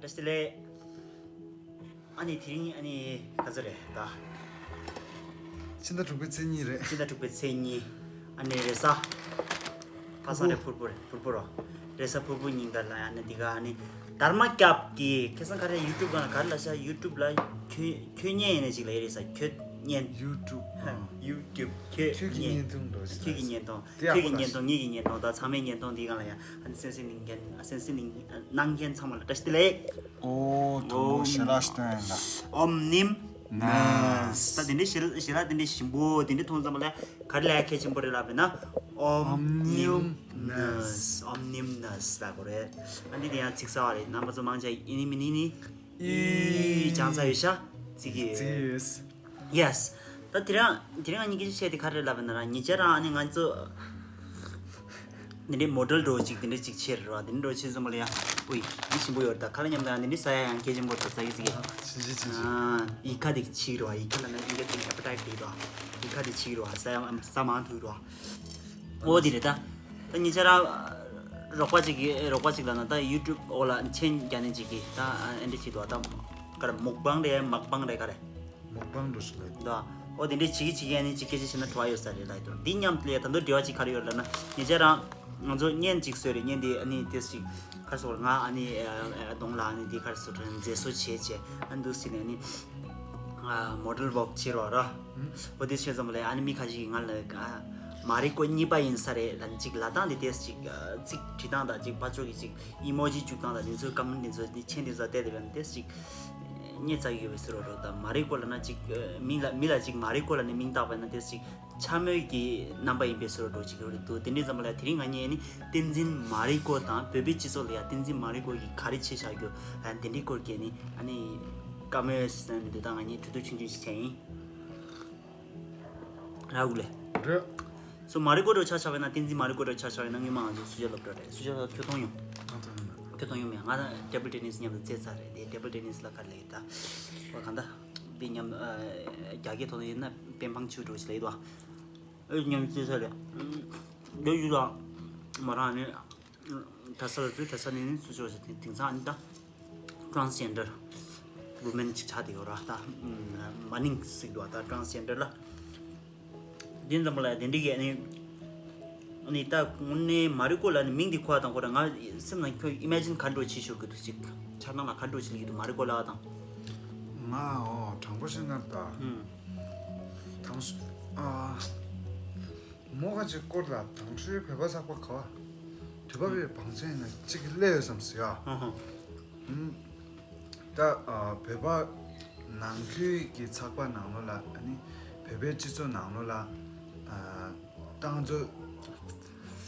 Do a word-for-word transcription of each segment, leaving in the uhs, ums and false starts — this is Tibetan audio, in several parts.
བཀྲ་ཤིས་བདེ་ལེགས། ཨ་ནི་དེ་རིང་ཨ་ནི་ག་ཚོད་རེད་ད། ཕྱི་ཟླ་དྲུག་པའི་ཚེས་གཉིས་རེད། ཕྱི་ཟླ་དྲུག་པའི་ཚེས་གཉིས། ཨ་ནི་རེས་གཟའ། ཁ་སང་རེད། ཕུར་བུ་རེད། ཕུར་བུ་རོ། རེས་གཟའ་ཕུར་བུ་ཉིན་ཀ་ལ་ཨ་ནི་འདི་ག་ཨ་ནི་དར་མ་སྐྱབས་ཀྱིས་ཁ་སང་ག་རེ་ཡུ་ཊུབ་སྒང་ལ་ག་རེ་ལབ་ཤག་ཡུ་ཊུབ་ལ་ཁྱོད་ཁྱོད་བརྙན་ཡིན་ནས་ཅིག་ལབ་ཡ་རེད་ས། ཁྱོད་བརྙན། ཡུ་ཊུབ། ཡུ་ཊུབ་ཁྱོད་ཁྱོད་ཀྱི་བརྙན། བརྙན་ཐུང་འགྲོ་ཞིག་ཁྱོད་ཀྱི་བརྙན་ཐུང་། ཁྱོད་ཀྱི་བརྙན་ཐུང་། ངེད་ཀྱི་བརྙན་ཐུང་། ད་ཚང་མའི་བརྙན་ཐུང་འདི་སྒང་ལ་ཡ་ཨ་ནི་གསན་གཟིགས་གནང་མཁན་གསན་གཟིགས་གནང་གནང་མཁན་ཚང་མ་ལ་བཀྲ་ཤིས་བདེ་ལེགས། ཨོ། དང་པོ་ཞལ་ལག་སྟོན་ལ། ཨོམ་ནིམ་ནས། ད་དེ་འདྲའི་ཞལ་ཞལ་ལག་དེ་འདྲའི་ཞིམ་པོ་དེ་འདྲའི་མཐོང་ཙམ་པ་ལ་ག་རེ་ལབ་ཡ་གལ་ཆེན་པོ་རེད་ལབ་ན། ཨོམ་ནིམ་ནས། ཨོམ་ནིམ་ནས་ལབ་དགོས་རེད། ཨ་འདི་དེ་ཡང་ཚིག་གསར་བ་རེད། རྣམ་པ་ཚོ་མང་ཆེ་ཡིན་ནི་མིན་ནི་ནི། ཨི་ཅང་ཚ་ཡོད་ཤག་ཚིག་གི་ཚིག་ཡོད། Yes། ད་དེ་རིང་དེ་རིང་ང་གཉིས་ཀྱི་བཤད་དེ་ག་རེ་ལབ་ན་ར། ཉེ་ཆར་རང་ཨ་ནི་ང་ཚོ་འདི་འདྲའི་མོ་ཌེལ་འདྲ་བོ་ཅིག་འདི་འདྲ་ཅིག་ཆེར་ར། འདི་འདྲ་འདྲ་བོ་ཆེ་ཙམ་པ་ལ་ཡང་ཨུ་ཡི་འདི་ཞིམ་པོ་ཡོད་རེད། ད་ཁ་ལ་མཉམ་དུ་ཡང་འདི་འདྲའི་ཟ་ཡ་ཡང་གལ་ཆེན་པོ་རེད། ད་ཟ་གི་ཟ་གི་ཅི་ཅི་ཅི་ཅི། ཨ་ཡི་ཁ་དེ་ཆིག་ར། ཡི་ཁ་ལ་ན་ཨིན་སྐད་དུ་appetite་རེད་ར། ཡི་ཁ་དེ་ཆིག་ར། ཟ་ཡ་ཟ་མང་ཐུབ་ར། ཨོ་དེ་རེད་ད། ད་ཉེ་ཆར་ར་རོགས་པ་ཅིག་གིས་རོགས་པ་ཅིག་ལ་ན་ད་ཡུ་ཊུབ་འོག་ལ་མཆན་རྒྱག་ནི་ཅིག་གིས་ད་ཨ་འདྲ་བྱེད་འདུག་ད་ག་རེ་མུག་བང་རེད། མག་བང་རེད། ག་རེ། མུག་བང་འགྲོ་ཞིག་ལ། ད་ཨོ་དེ་འདྲའི་བྱེད་ཀྱི་བྱེད་ཀྱི་ཨ་ནི་ཅིག་སྐད་ཆ་བཤད་ན་བྲོ་བ་ཡོད་ས་རེད་ལབ་འདུག་འདི་མཉམ་དུ་ལས་ད་དུང་འབྲེལ་བ་ཅིག་ག་རེ་ཡོད་ལབ་ན། ཉེ་ཆར་རང་ང་ཚོ་བརྙན་ཅིག་བཟོས་རེད། བརྙན་དེ་ཨ་ནི་དེ་ཅིག་ག་རེ་ཟེར་ང་ཨ་ནི་གདོང་ལ་ཨ་ནི་དེ་ག་རེ་ཟེར་མཛེས་བཟོ་བྱས་བྱས་ཨ་འདུག་ཟེར་ནས་ཨ་ནི་མོ་ཌེལ་ཝོག་བྱེད་རོགས་ར། ཨོ་དེ་བྱས་ཙམ་ལས་ཨ་ནི་མི་ཁ་ཤས་ཀྱིས་ང་ལ་མ་རི་ཀོ་གཉིས་པ་ཡིན་ས་རེད་ལབ་ཅིག་ལབ་སྟངས་དེ་དེ་ཅིག་ཚིག་བྲིས་སྟངས་དང་ཅིག་ཕར་ཕྱོགས་ཀྱི་ཅིག་ཨི་མོ་ཇི་བཅུག་སྟངས་དང་དེ་ཚོའི་ཀ་མེན་དེ་ཚོ་དེ་མཆན་དེ་ཚོ་བལྟས་དེ་བས་ན་དེ་ཅིག་རྙེད་ཚར་ཡོད་པའི་ཟེར་རོགས་རོགས། ད་མ་རི་ཀོ་ལབ་ན་ཅིག་མི་ལ་མི་ལ་ཅིག་མ་རི་ཀོ་ལབ་ནས་མིང་བཏགས་པ་ན་དེ་ཅིག་འཕྱ་སྨོད་ཀྱི་རྣམ་པ་ཡིན་པའི་ཟེར་རོགས་རོགས་ཅིག་ཡོད་རེད་འདུག་དེ་འདྲའི་ཙམ་པ་ལ་དེ་རིང་ང་གཉིས་ནི་བསྟན་འཛིན་མ་རི་ཀོ་དང་བོད་པའི་སྤྱི་ཚོགས་ལ་ཡང་བསྟན་འཛིན་མ་རི་ཀོ་གིས་ག་རེ་བྱས་བཞག་རྒྱུ། ཨ་དེ་འདྲའི་སྐོར་གྱི་ནི་ཨ་ནི་བཀའ་མོལ་ཟེར་ན་མི་འདུག་ད་ང་གཉིས་གྲོས་བསྡུར་ཆུང་ཆུང་ཞིག་བྱས་ཡིན། ར་འུ་ལེ། རེད། སོ་མ་རི་ཀོ་འདྲ་ཆ་བཞག་པ་ན་བསྟན་འཛིན་མ་རི་ཀོ་འདྲ་ཆ་བཞག་པ་ན་སྔོན་མ་ང་ཚོ་སུ་ཇ་སློབ་གྲྭ་རེད། སུ་ཇ་སློབ་གྲྭ་ཁྱོད་མཐོང་མྱོང་། ང་ཐོན་ཡོད་མེད། ཁྱོད་མཐོང་ཡོད་མེད། ང་ཊེ་བིལ་ཊེ་ནིས་མཉམ་དུ་རྩེད་ཚར་རེད། དེ་ཊེ་བིལ་ཊེ་ནིས་ལ་ག་རེ་ལབ་ད་བ་གང་ད་འདི་མཉམ་རྒྱ་སྐད་ཐོག་ནས་ཡིན་ན་པེན་པང་ཆུ་འདྲ་ཞིག་ལབ་ཡོད་དོ། ཨེ་མཉམ་རྩེད་ཚར་རེད། འདི་ཡུལ་ལ་མ་རང་ནི་གྲྭ་ས་ལ་ཚུད། གྲྭ་ས་ནས་ནི་སུ་ཇ་ཟེར་དེ་དེང་སང་ཨ་ནི་ད། Transgender women་ཅིག་ཆགས་བསྡད་ཡོད་ར། ད་མ་ནིང་ཟིག་འདུག་ད་Transgender་ལ་དེ་ཙམ་པ་ལ་དེ་འདྲ་གི་ཨ་ནི་ཨ་ནི་ད་དངོས་གནས་མ་རི་ཀོ་ལ་ནི་མིང་འདི་གོ་བ་དང་ཁོ་ར་ང་སེམས་ནང་ཁྱོད་ཨི་མེ་ཇིན་ག་འདྲ་བྱེད་ཤོར་གི་འདུག་ཅིག་འཆར་སྣང་ལ་ག་འདྲ་བྱེད་ཀྱི་འདུག་མ་རི་ཀོ་ལ་དང་། ང་ཨོ་དྲང་པོ་བཤད་ན་ད་ཧུམ། དང་ཨ། མོ་ཁ་ཅིག་སྐོར་ལ་དང་ཤོས་བོད་པ་ཚགས་པ་ག་བ། དུས་བབ་པའི་བང་ཆེན་ནས་གཅིག་སླེབས་ཡོད་བསམ་ཟེར་ཡ། ཧ་ཧ། ཨུམ། ད་ཨ་བོད་པ་ནང་ཁུལ་གྱི་ཚགས་པ་ནང་ལོགས་ལ་ཨ་ནི་བོད་པའི་སྤྱི་ཚོགས་ནང་ལོགས་ལ་ཨ་ཏང་ཚོ་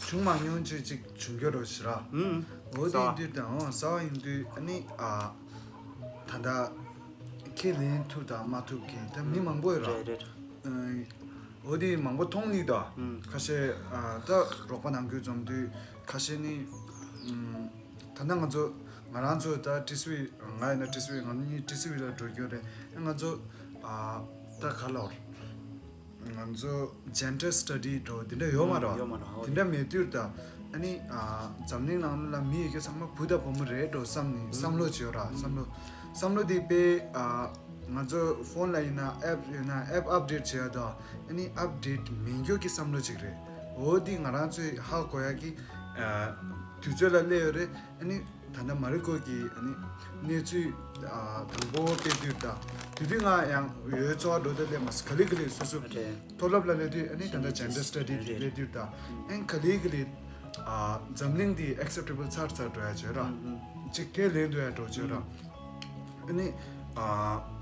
བྱུང་མ་མྱོང་ཅིག་ཅིག་བྱུང་རྒྱུ་རོ་ཞེ་ར། ཨུམ། འོ་དེ་གསར་བ་དུས་དང་འོ་གསར་བ་ཡིན་དུས་ཨ་ནི་ཨ་ད་ལྟ་ཁས་ལེན་ཐུབ་དང་མ་ཐུབ་ཀྱི་ད་མི་མང་པོ་ཡོད་ར། རེད་རེད། ཨ། འོ་དེ་མང་པོ་མཐོང་ལི་དོ། ཨུམ། ཁ་ཤས་ཨ་ད་རོགས་པ་ནང་ཁུལ་འཛོམས་དུས་ཁ་ཤས་ནི་ཨུམ། ད་ལྟ་ང་ཚོ་ང་རང་ཚོ་ད་ཊི་སི་ཝི་ང་ཡིན་ན་ཊི་སི་ཝི་ང་གཉིས་ཊི་སི་ཝི་ལ་འགྲོ་རྒྱུ་རེད། ང་ཚོ་ཨ་ད་ག་ལབ་དགོས་རེད། ང་ཚོ་ཇེན་ཌར་སི་ཊ་ཌི་འགྲོ་དེ་འདྲ་ཡོད་མ་རེད། ཡོད་མ་རེད། དེ་འདྲ་མེད་དུས་ད་ཨ་ནི་ཨ་འཛམ་གླིང་ནང་ལ་མི་ཡོད་རྒྱུ་ཚང་མ་བུ་དང་བུ་མོ་རེད་འགྲོ་བསམ་ནི་བསམ་བློ་བྱེད་ཡོད་ར། བསམ་བློ་བསམ་བློ་དེ་དཔེ་ཨ། ང་ཚོ་ཕོན་ལ་ཡིན་ན་ཨེབ་ཡོད་ན་ཨེབ་ཨབ་ཌེཊ་བྱེད་ཡ་དང་ཨ་ནི་ཨབ་ཌེཊ་མེད་རྒྱུ་གི་བསམ་བློ་ཅིག་རེད། འོ་འདི་ང་རང་ཚོས་ཧ་གོ་ཡ་གི་ཨ་དུས་ཚོད་ལ་སླེབས་ཡོད་རེད། ཨ་ནི་ད་ལྟ་མ་རི་ཀོ་གི་ཨ་ནི་གནས་ཚུལ་ཨ་དང་པོ་སྤེལ་དུས་ད་དེ་དུས་ང་ཡང་འོས་ཚོགས་འགྲོ་དུས་སླེབས་མ་སོང་། ག་ལེ་ག་ལེ་སོ་སོ་རེད། མཐོ་སློབ་ལ་སླེབས་དུས་ཨ་ནི་ད་ལྟ་ཇེན་ཌར་སི་ཊ་ཌི་དེ་སླེབས་དུས་ད་ཨ་ནི་ག་ལེ་ག་ལེ་ཨ་འཛམ་གླིང་འདི་ཨེག་སེབ་ཊེ་བལ་ཚར་ཚར་འགྲོ་ཡ་བྱོས་ར། ཨུམ་ཨུམ། ཅིག་ཁས་ལེན་འགྲོ་ཡ་འགྲོ་བྱོས་ར། ཨུམ། ཨ་ནི་ཨ་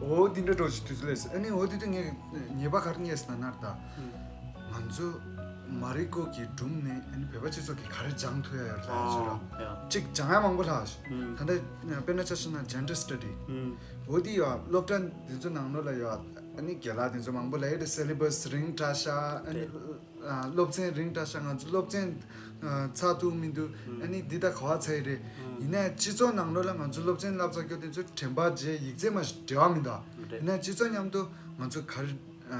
འོ་འདི་འདྲ་འགྲོ་ཅིག་དུས་ཚོད་སླེབས་སོང་། ཨ་ནི་འོ་དེ་དུས་ངས་ཉེས་པ་ག་རེ་རྙེད་སོང་ན་ད། ཨུམ། ང་ཚོ་མ་རི་ཀོ་གི་སྒྲུང་ནས་ཨ་ནི་བོད་པ་སྤྱི་ཚོགས་ཀྱིས་ག་རེ་སྦྱང་ཐུབ་ཡ་ཡོད་ལབ་ཡ་བྱོས་ར། ཨ་ཡ། ཅིག་སྦྱང་ཡ་མང་པོ་ལྷག་སོང་། ཨུམ། ད་ལྟ་དཔེར་ན་ཆ་བཞག་ན་ཇེན་ཌར་སི་ཊ་ཌི། ཨུམ། འོ་དེ་ཡ་སློབ་གྲྭ་འདི་ཚོ་ནང་ལོགས་ལ་ཡ་ཨ་ནི་རྒན་ལགས་འདི་ཚོ་མང་པོ་ལབ་ཡ་རེད། སི་ལེ་བས་རིང་དྲགས་ཤག་ཨ་ནི། རེད། ཨ་སློབ་ཚན་རིང་དྲགས་ཤག་ང་ཚོ་སློབ་ཚན་ཨ་ཚར་འདུག་མི་འདུག་ཨ་ནི་འདི་ད་ག་བ་ཚར་ཡི་རེད། ཡིན་ནའི་སྤྱི་ཚོགས་ནང་ལོགས་ལ་ང་ཚོ་སློབ་ཚན་བསླབ་ཚར་རྒྱུ་དེ་ཚོ་དྲན་པ་བརྗེད་ཡིག་ཚད་མ་ཞིག་འབྲེལ་བ་མི་འདུག་རེད། ཡིན་ནའི་སྤྱི་ཚོགས་མཉམ་དུ་ང་ཚོ་ག་རེ་ཨ་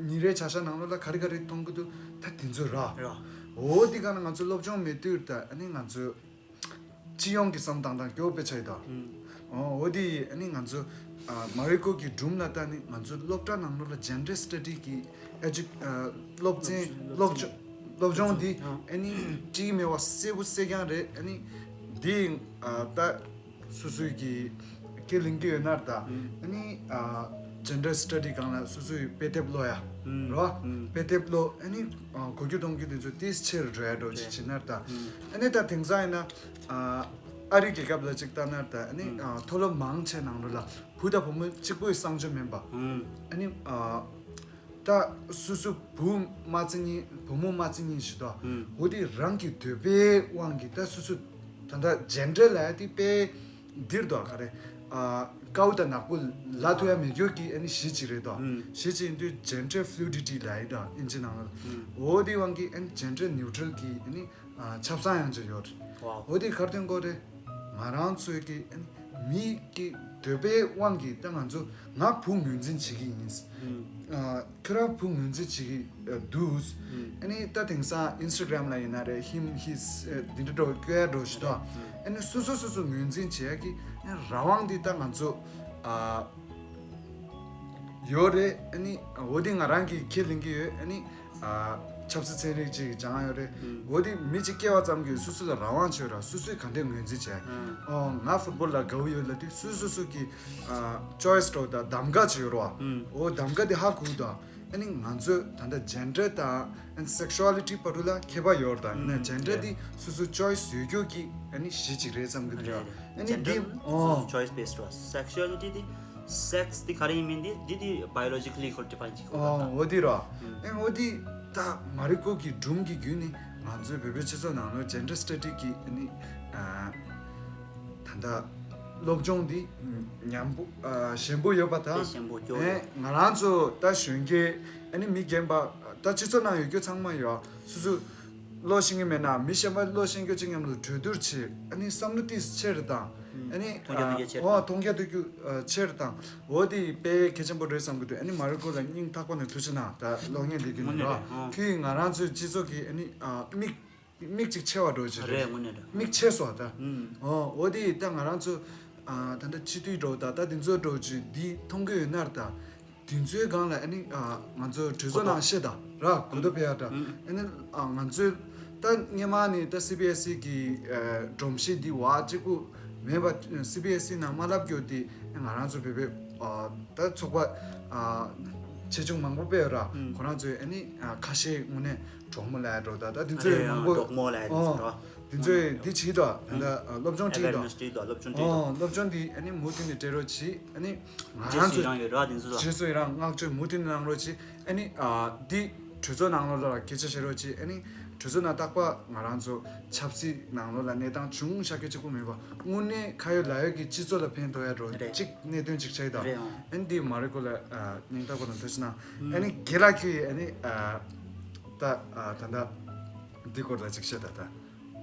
ཉིན་རེའི་བྱ་གཞག་ནང་ལོགས་ལ་ག་རེ་ག་རེ་མཐོང་གི་འདུག་ད་དེ་ཚོ་ར། ར། འོ་འདི་ག་ན་ང་ཚོ་སློབ་སྦྱོང་མེད་དུས་ད་ཨ་ནི་ང་ཚོ་སྤྱི་ཡོངས་ཀྱི་བསམ་སྟངས་དང་སྐྱོ་བོ་དཔེ་ཆ་ཡི་དང་། ཨུམ། ཨོ་འོ་དེ་ཨ་ནི་ང་ཚོ་ཨ་མ་རི་ཀོ་གི་སྒྲུང་ལ་ལྟ་ནི་ང་ཚོ་སློབ་གྲྭ་ནང་ལོགས་ལ་gender study གི་ཨེ་ཇུ་ཨ་སློབ་ཚན་སློབ་སྦྱོང་སློབ་སྦྱོང་འདི་ཨ་ནི་བྲིས་མེད་པ་གསལ་པོ་གསལ་རྐྱང་རེད། ཨ་ནི་འདི་ཨ་ད་སོ་སོའི་གི་ཁས་ལེན་གྱི་ཡོད་ན་ད་ཨ་ནི་ཨ་gender study སྒང་ལ་སོ་སོའི་དཔེ་དེབ་ཀློག་ཡ་རོ། དཔེ་དེབ་ཀློག་ཨ་ནི་ཨ་གོ་རྒྱུ་མཐོང་རྒྱུ་དེ་ཚོ་ཏིས་ཆེར་འགྲོ་ཡ་འགྲོ་ཅིག་བྱེད་ན་ད་ཨ་ནི་ད་དེང་སང་ཡིན་ན་ཨ་ཨ་རི་རྒྱལ་ཁབ་ལ་ཅིག་ལྟ་ན་ད་ཨ་ནི་ཨ་མཐོ་སློབ་མང་ཆེ་ནང་ལོགས་ལ་བུ་དང་བུ་མོ་གཅིག་པོའི་གསང་སྤྱོད་མིན་པ། ཨ་ནི་ཨ་ད་སོ་སོ་བུ་མ་བརྩི་མཁན་བུ་མོ་མ་བརྩི་མཁན་ཞིག་ད་འོ་དེ་རང་གི་འདོད་པའི་དབང་གིས་ད་སོ་སོ་ད་ལྟ་gender ལབ་ཡ་དེ་དཔེ་འདིར་དོ་ག་རེ་ཨ་དཀའ་བ་དང་ནག་པོ་ལབ་ཐུབ་ཡ་མེད་རྒྱུ་གི་ཨ་ནི་གཞི་གཅིག་རེད་དོ། གཞི་གཅིག་ཡིན་དུས་gender fluidity ལབ་ཡ་དང་ཨིན་ཇི་ནང་ལ་འོ་དེ་དབང་གིས་ཨ་ནི་gender neutral གི་ཨ་ནི་ཨ་ཆབ་གསང་ཡང་ཅིག་ཡོད་རེད། འོ་དེ་ག་རེ་དོན་གོ་རེད། ང་རང་ཚོའི་གི་ཨ་ནི་མི་གི་འདོད་པའི་དབང་གིས་ད་ང་ཚོ་ང་བུ་ངོས་འཛིན་བྱེད་ཀྱི་ཡིན། ཨ་ཁྱོད་རང་བུ་ངོས་འཛིན་བྱེད་ཀྱི་ཨ་འདུག་ཨ་ནི་ད་དེང་སང་Instagram ལ་ཡིན་ན་རེད། him his ཨ་འདི་འདྲ་འགྲོ་སྐྱོ་ཡ་འགྲོ་ཞིག་ཏོ། ཨ་ནི་སོ་སོ་སོ་སོ་ངོས་འཛིན་བྱེད་ཡ་གི་ཨ་རང་དབང་འདི་ད་ང་ཚོ་ཨ་ཡོད་རེད། ཨ་ནི་འོ་དེ་ང་རང་གི་ཁས་ལེན་གྱི་ཡོད། ཨ་ནི་ཨ་ཆབ་སྲིད་ཚན་རིག་ཅིག་སྦྱང་ཡོད་རེད། འོ་དེ་མི་གཅིག་སྐྱེ་བ་ཙམ་གྱིས་སོ་སོ་ལ་རང་དབང་བྱོས་ར། སོ་སོས་ག་འདྲས་ངོས་འཛིན་བྱས། ཨོ་ང་ཕུཊ་བོལ་ལ་དགའ་བོ་ཡོད་ལབ་དུས་སོ་སོ་སོ་གི་ཨ་choice འགྲོ་དང་གདམ་ག་ཅིག་ཡོད་ར། འོ་གདམ་ག་དེ་ཧ་གོ་དང་། ཨ་ནི་ང་ཚོས་ད་ལྟ་gender དང་ཨ་ནི་sexuality བར་དུ་ལ་ཁྱད་པར་ཡོད་ར། དང་ཡིན་ན་gender དེ་སོ་སོ་choice ཡོད་རྒྱུ་གི་ཨ་ནི་གཞི་གཅིག་རེད་བསམ་གི་འདུག་ཨ་ནི་འདི་ཨོ་choice based ར། sexuality དེ་sex དེ་ག་རེ་ཡིན་མིན་དེ་འདི་དེ་biologically ཁོ་define བྱེད་དགོས་ཨོ་འོ་དེ་ར། ཨ་འོ་དེ་ད་མ་རི་ཀོ་གི་སྒྲུང་གི་བརྒྱུད་ནས་ང་ཚོའི་བོད་པའི་སྤྱི་ཚོགས་ནང་ལ་gender study གི་ཨ་ནི་ཨ་ད་ལྟ་སློབ་སྦྱོང་འདི་ཉམས་པོ་ཨ་ཞན་པོ་ཡོད་པ་དང་། དཔེ་ཞན་པོ་སྐྱོ་ཨེ་ཡོད། ང་རང་ཚོ་ད་གཞོན་སྐྱེས་ཨ་ནི་མི་རྒན་པ་ད་སྤྱི་ཚོགས་ནང་ཡོད་རྒྱུ་ཚང་མ་ཡོད། སོ་སོ་ཀློག་ཤེས་ཀྱི་མེད་ན་མི་གཞན་པ་ཀློག་ཤེས་རྒྱུ་ཅིག་མཉམ་དུ་གྲོས་བསྡུར་བྱེད། ཨ་ནི་བསམ་བློ་ཏིས་ཆེ་རུ་བཏང་། ཨ་ནི་མཐོང་རྒྱ་ཐོས་རྒྱ་ཆེ་རུ་ཨོ་བཏང་། མཐོང་རྒྱ་ཐོས་རྒྱུ་ཨ་ཆེ་རུ་བཏང་། འོ་དེ་དཔེ་གལ་ཆེན་པོ་རེད་བསམ་གྱི་འདུག་ཨ་ནི་མ་རི་ཀོ་ལ་སྙིང་ཐག་པ་ནས་ཐུགས་རྗེ་གནང་། ད་གློག་བརྙན་འདི་བརྒྱུད་ནས་རོ། དངོས་གནས་རེད། ཨོ་ཁྱོད་ང་རང་ཚོའི་སྤྱི་ཚོགས་ཀྱི་ཨ་ནི་ཨ་མིག་མིག་ཅིག་ཕྱེ་བ་འགྲོ་ཅིག་རེད། རེད། དངོས་གནས་རེད། མིག་ཕྱེ་སོང་ད། ཨུམ། ཨོ་འོ་དེ་ད་ང་རང་ཚོ་ཨ་ད་ལྟ་སྤྱི་འཐུས་འགྲོ་ད་ད་འདི་ཚོ་འགྲོ་ཅིག་འདི་མཐོང་གི་ཡོད་ན་ར། ད་དེ་ཚོའི་སྒང་ལ་ཨ་ནི་ཨ་ང་ཚོ་གྲོས་ཚོགས་ནང་བཤད་དང་ར་གོ་རྟོགས་སྤེལ་ཡ་འདྲ། ཨ་ནི་ཨ་ང་ཚོའི་ད་སྔས་མ་ནས་ད་སི་བི་ཨེས་ཨི་གི་ཨ་སྒྲོམ་གཞི་འདི་བ་གཅིག་པུ་མེད་པ། སི་བི་ཨེས་ཨི་ནང་མ་ལབ་རྒྱུ་དེ་ང་རང་ཚོ་བོད་པའི་ཨ་ད་ཚོགས་པ་ཨ་ཆེ་ཆུང་མང་པོ་སྤེལ་ཡོད་ར། ཁོ་རང་ཚོས་ཨ་ནི་ཨ་ཁ་ཤས་དངོས་གནས་གྲོགས་མོ་ལ་འགྲོ་ད་ད་དེ་ཚོས་རེད། མང་པོ་གྲོགས་མོ་ལ་ཨོ་དེ་ཚོས་འདི་བྱེད་དོ། ད་ད་སློབ་སྦྱོང་བྱེད་དོ། awareness བྱེད་དོ། སློབ་སྦྱོང་བྱེད་དོ། ཨོ་སློབ་སྦྱོང་འདི་ཨ་ནི་མུ་མཐུད་ནས་སྤྲད་རོགས་གྱིས། ཨ་ནི་ང་རང་ཚོ་རྗེས་སུ་ཡི་རང་ཡོད་ར་དེ་ཚོ་ལ། རྗེས་སུ་ཡི་རང་བསྔགས་བརྗོད་མུ་མཐུད་ནས་གནང་རོགས་གྱིས། ཨ་ནི་ཨ་འདི་གྲོས་ཚོགས་ནང་ལོགས་ལ་སྐད་ཆ་བཤད་རོགས་གྱིས། ཨ་ནི་གྲོས་ཚོགས་ནང་རྟག་པར་ང་རང་ཚོ་ཆབ་སྲིད་ནང་ལོགས་ལ་གནས་སྟངས་ཅུང་ཤ་སྐད་གཅིག་པོ་མེད་པ་དངོས་གནས་ཁ་ཡོད་ལག་ཡོད་ཀྱི་སྤྱི་ཚོགས་ལ་ཕན་ཐོགས་ཡ་འགྲོ་རེད། གཅིག་གནད་དོན་གཅིག་ཆགས་ཡོད་ད། རེད་ཨང་། ཨ་ནི་འདི་མ་རི་ཀོ་ལ་ཨ་སྙིང་ཐག་པ་ནས་ཐུགས་རྗེ་གནང་། ཨ་ནི་རྒན་ལགས་ཁྱོད་ཡིས་ཨ་ནི་ཨ། ད་ཨ་ད་ད་འདི་སྐོར་ལ་ཅིག་བཤད་ད་ད།